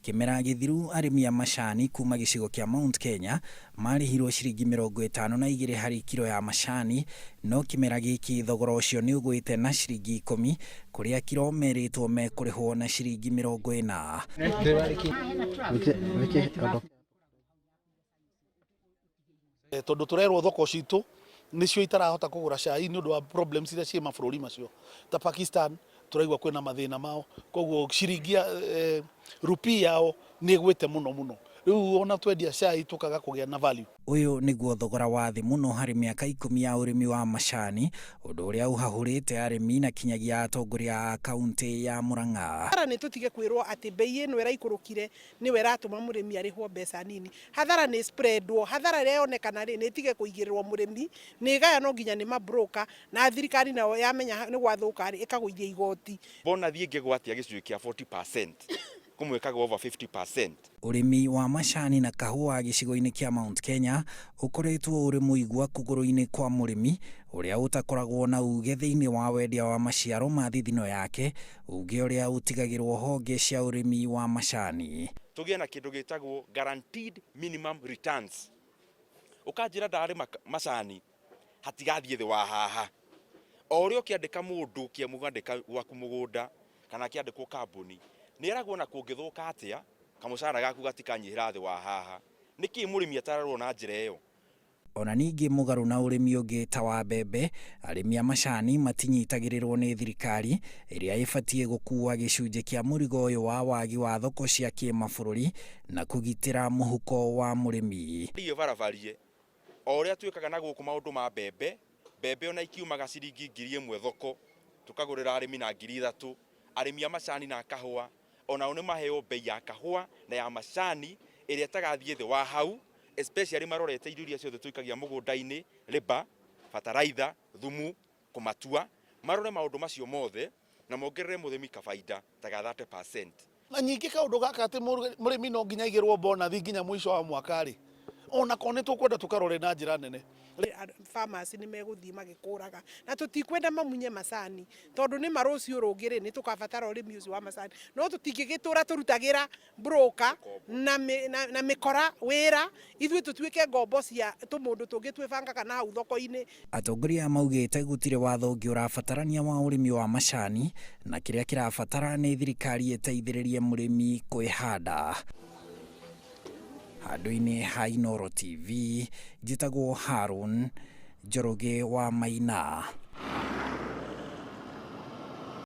Kĩmera gĩthiru arĩmi a macani kuma gĩcigo kĩa Mount Kenya marĩhirwo ciringi 52 harĩ kiro ya macani, no kĩmera gĩkĩ thogora ũcio nĩ ũgwĩte na ciringi 10, kũrĩa kiro merĩtwo mekũrĩhwo na ciringi 40. Tondũ tũrerwo thoko citũ nĩcio itarahota kũgũra cai nĩ ũndũ wa problems iria ciĩ mabũrũri macio ta Pakistan, tũraigua kwĩna mathĩna mao, koguo ciringi ya rupee yao nĩ ĩgwĩte mũno mũno, rĩu ona twendia cai tũkaga kũgĩa na value. Ũyũ nĩguo thogora wa thĩ mũno harĩ mĩaka 10 ya ũrĩmi wa macani, ũndũ ũrĩa ũhahũrĩte arĩmi na kinyagia atongoria a kaunti ya Murang'a. Hathara nĩ tũtige kwĩrwo atĩ mbei ĩno ĩraikũrũkire nĩwe ĩratũma mũrĩmi arĩhwo mbeca nini. Hathara nĩ spreadwo, hathara ĩrĩa yonekana rĩ, nĩ ĩtige kũigĩrĩrwo mũrĩmi, nĩ ĩgayanwo nginya nĩ mabroker, na thirikari nayo yamenya nĩ gwathũka rĩ, ĩkagũithia igoti. Bonathi ĩngĩgwa atĩa gĩcunjĩ kĩa 40% kũmwe ĩkagwa over 50%. Ũrĩmi wa macani na kahũa gĩcigo-inĩ kĩa Mount Kenya ũkoretwo ũrĩ mũigua kũgũrũ-inĩ kwa mũrĩmi ũrĩa ũtakoragwo na uge thĩinĩ wa wendia wa maciaro ma thithino yake, uge ũrĩa ũtigagĩrwo honge cia ũrĩmi wa macani. Tũgĩe na kĩndũ gĩtagwo guaranteed minimum returns. Ũkanjĩra ndarĩma macani hatigathiĩ thĩ wa haha. O ũrĩa ũkĩandĩka mũndũ ũkĩmwandĩka gwaku mũgũnda kana akĩandĩkwo kambuni, nĩ eragwo na kũngĩthũka atĩa kamũcara gaku gatikanyihĩra thĩ wa haha. Nĩkĩ mũrĩmi atararwo na njĩra ĩyo? Ona ningĩ mũgarũ na ũrĩmi ũngĩ ta wa mbembe, arĩmi a macani matinyitagĩrĩrwo nĩ thirikari ĩrĩa ĩbatiĩ gũkua gĩcunjĩ kĩa mũrigo ũyũ wa wagi wa thoko cia kĩmabũrũri na kũgitĩra mũhuko wa mũrĩmi. Ndiĩ barabarie o ũrĩa twĩkaga na gũkũ maũndũ ma mbembe, mbembe ona ikiumaga ciringi 1000 thoko tũkagũrĩra arĩmi na 3000, arĩmi a macani na kahũa onao nĩ maheo bei ya kahũa na ya macani ĩrĩa ĩtagathiĩ thĩ wa hau, especially marorete irio iria ciothe tũikagia mũgũnda-inĩ, labour, fertilizer, thumu, kũmatua, marore maũndũ macio mothe na mongerere mũrĩmi kabaida ta ga 30%. Na nyingĩ kaũndũ gaka atĩ mũrĩmi no nginya aigĩrwo bonathi nginya mũico wa mwaka rĩ, ona korwo nĩ tũkwenda tũkarore na njĩra nene. Farmers nĩ megũthiĩ magĩkũraga na tũtikwenda mamunye macani, tondũ nĩ ma rũciũ rũngĩ rĩ, nĩ tũkabatara ũrĩmi ũcio wa macani, no tũtingĩgĩtũra tũrutagĩra broker na mĩkora wĩra, ithuĩ tũtuĩke ngombo cia tũmũndũ tũngĩ twĩbangaga na hau thoko-inĩ. Atongoria maugĩte gũtirĩ watho ũngĩ ũrabatarania wa ũrĩmi wa macani, na kĩrĩa kĩrabatara nĩ thirikari ĩteithĩrĩrie mũrĩmi kwĩhanda. Handũ-inĩ ha Inooro TV, njĩtagwo Harun Njoroge wa Maina.